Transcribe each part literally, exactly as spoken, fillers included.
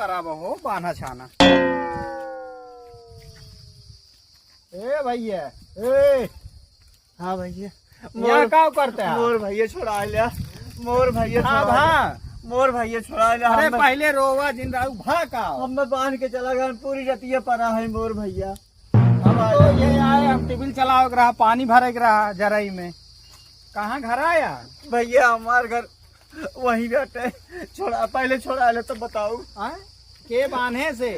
खराब हो, बान्हा छाना। ए भैया, ए। हाँ भैया। यहाँ मोर, का करते हैं? मोर भैया छोड़ा लिया। मोर भैया हाँ, छोड़ा लिया। हाँ। मोर भैया छोड़ा लिया। अरे हम पहले रोवा जिन राहू भा का। हम में बांध के चला गया, पूरी रतिया पड़ा है मोर भैया। अब तो ये आए, हम टिबिल चलावे के रहा, पानी भरे के रहा जरई में। कहाँ घर आया? भैया हमार घर वहीं बाटे। छोड़ा, पहले छोड़ा ले तो बताऊ। हाँ? के बान्हे से?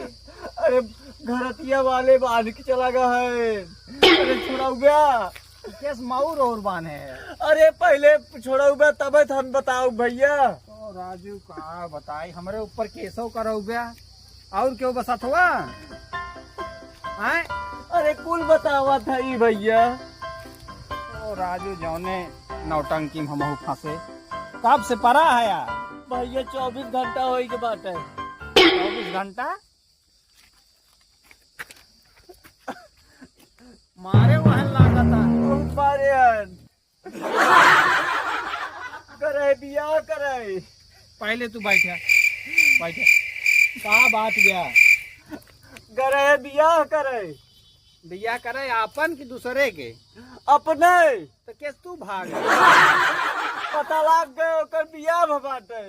अरे घरतिया वाले बांध के चला गया है। अरे छोड़ाऊ बे। केस मऊर और बान्हे है। अरे पहले छोड़ाऊ बे तबे तो हम बताऊ भैया। ओ राजू का बताई, हमरे ऊपर केसो करऊ बे। और क्यों बसत हुआ? हैं? अरे कुल बतावा था ई भैया। ओ राजू जौने नौटंकी में हमहू फंसे। कब से परा है यार? भैया चौबीस घंटा होई के बाटे। चौबीस घंटा? मारे वहन लागता। ओ मारे हन। करे बियाह करे। पहले तू बैठा, बैठा। का बात गया? करे बियाह करे। बियाह करे आपन कि दूसरे के? अपने। तो केस तू भाग? पता लाग गए ओकर बियाह भ बाटे।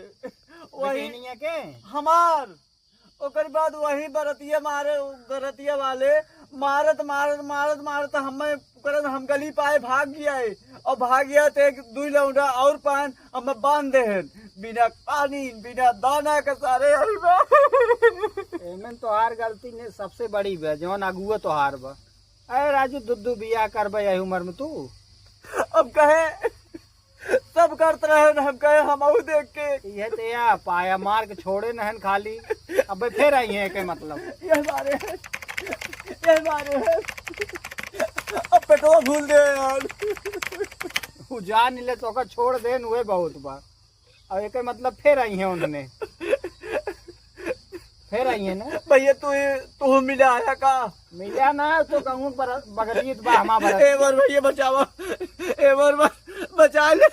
वही बिटिनिया के? हमार। ओकर बाद वही बरतिया मारे, बरतिया वाले मारत, मारत, मारत, मारत हमें करत हम गली पाए भाग गया है। और भाग गया तो एक दुई लौंडा और पान हमें बांध दे हैं। बिना पानी, बिना दाना के सारे आई बा। एमन तोहार गलती ने सबसे बड़ी बा, जौन अगुआ तोहार बा। अरे राजू, दू दू बियाह करबे यही उम्र में तू? अब कहे सब करत रहे न, हम कहे हमहू देख के। ये ते या पाया मार के छोड़े नहन खाली। अबे फिर आई है के मतलब। ये मारे, ये मारे। अब पेटवा भूल दे यार। उ जान ले तो ओकर छोड़ देन, उहे बहुत बा। अब एकर मतलब फेर आई हैं उन्होंने। फेर आई हैं ना? भैया, तू ही, तू मिला आया का? मिला ना, तो कहूँ बर-, बगरीत बा, हमा बरत। ए बर भैया, बचावा। ए बर, बर, बचा ले।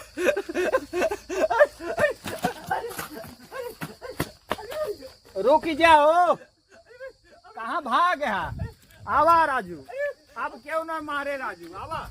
रुक जाओ। कहाँ भाग है? आवा राजू। अब क्यों ना मारे राजू, आवा।